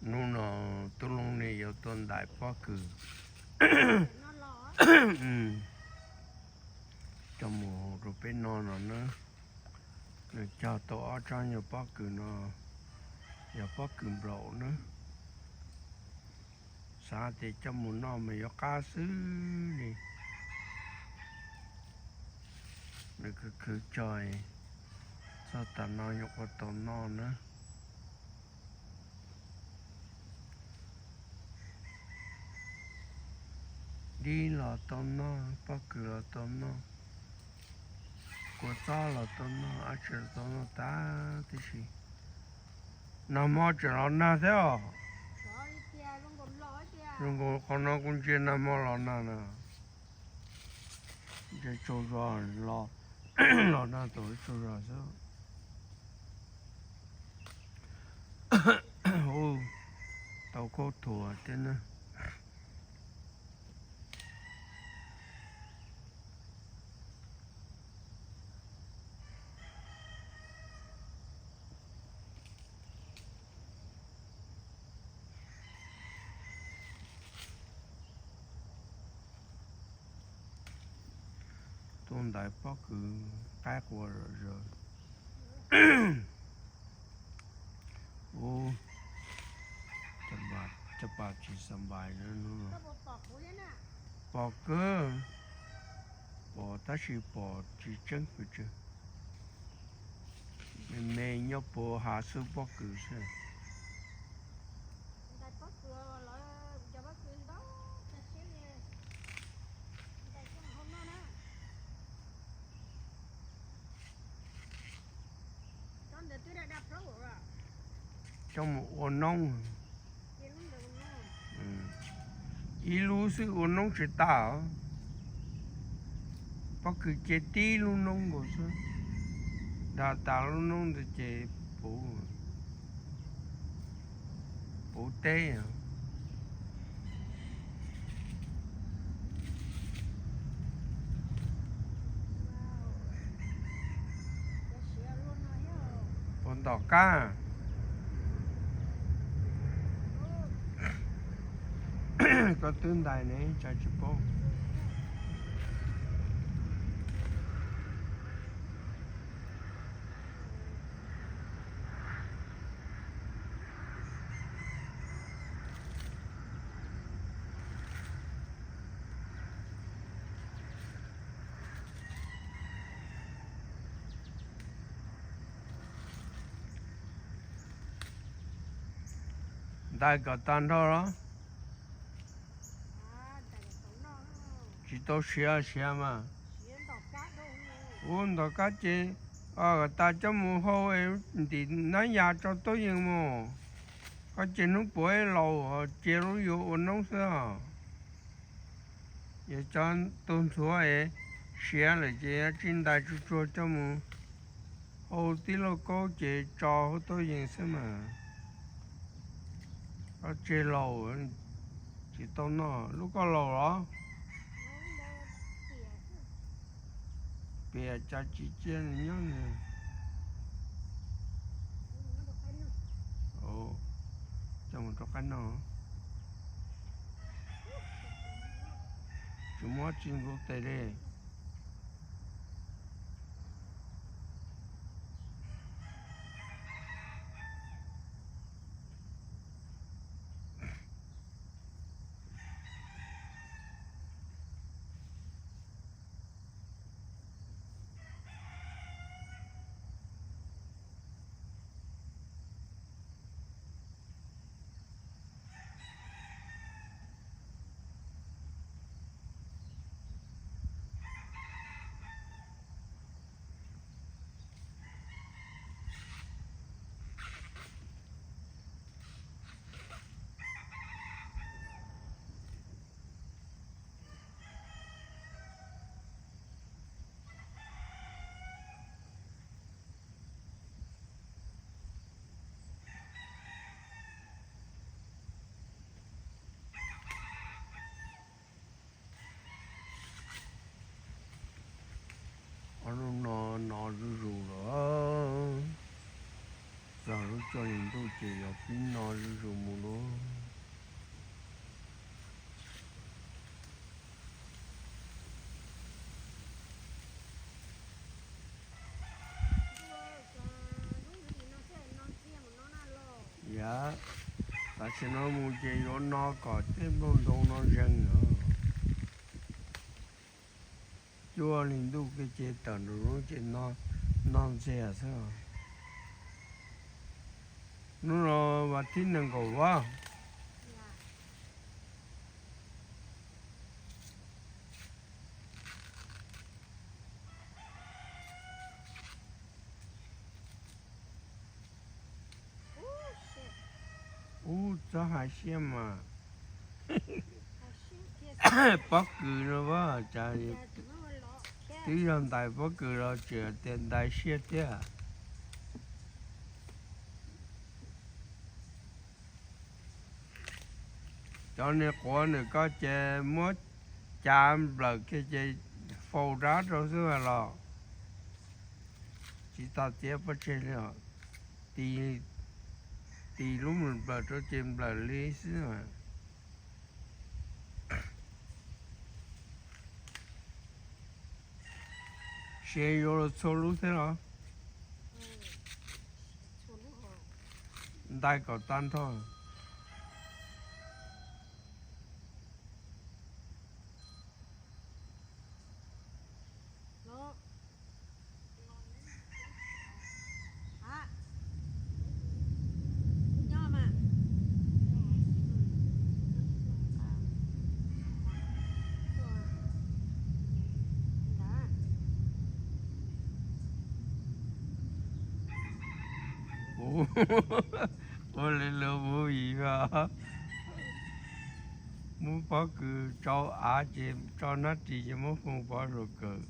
Hnub no Tub Loob ne yuav tuaj ntais pob kws coj mus rau peb noj no na. Nws cog tau ob tsob nyuag pob kws no, yog pob kws nplaum na. Xav tias coj mus noj mas yuav qab xwb li. Nws khwv khwv cog, txog tam no nyuam qhuav tau noj na. Dib los tau noj, pob kws los tau noj, kua txob los tau noj, dab tsi los tau noj tag tib si. Nag hmo tseem los nag thiab os. Zoo nkaus qhov no kuv ntsia nag hmo los nag na. Ntsia tsaug zog, los nag tau tsaug zog xwb. Tau khaub thuas thiab na. Tuaj ntais pob kws qaib qua zom zaws. Ub, cov pas tsis xa npais no. Pom kawg, pom tab sis pom tsis tseeb pes tsawg. Me me nyob puag hav xub pob kws xwb. Coj mus ua noob. Ib lub xwb ua noob tsis tas os. Pob kws ces tib lub noob nkaus xwb. Nrog tas lub noob ntawd ces puv, puv teb. Puas ntom qab? Koj twb ntais ne, cas tsis paub. Ntais kom tag nrho los? Tsis tau siav, siav mas. Ub, ntom qab ces, kom tas coj mus hau ntim nab yas tso tuab yees mus. Koj ces hnub puav laus ces lub yuav ua noob xwb os. Yog cov tug ntxhuav es siav lawm ces yuav tsis ntais tsuag tsuag coj mus hau tib lauj kaub ces tso huab tuab yees xwb mas. Koj tseg laus, tsis tau noj lub koj laus los? Piam cas tsis cia nws nyob nws. Coj mus rau qab no. Tsis muab tsis ntxuav tes li. Ob hnub no no zuj zus lawm. Txog lub caij ntuj ces yog pib no zuj zus mus lawm. Tias tam sim no mus ces yuav no kom tej nplooj ntoo no zeeg os. Cuaj hli ntuj kiag ces tawm nraum zoov ces no ntxiag xwb. Hnub no vas thib nees nkaum vab. Ub, txhob hais siab mas. Pob kws no as, cas twb yog ntais pob kws los tseem tias ntais siab thiab. Cov niag quav nws koj ces muab cav nplawm kiag ces faus dab rau xwb los tsis tas txiav pov tseg li os. Tis lub nplawm rau ces nplawm li xwb. Siav yuav los txhua lub thiab los? Ntais kom tag nrho. Ua li luag movie os. Muab pob kws tsau av ces tso nab ris ces muab foom pov suav kawm.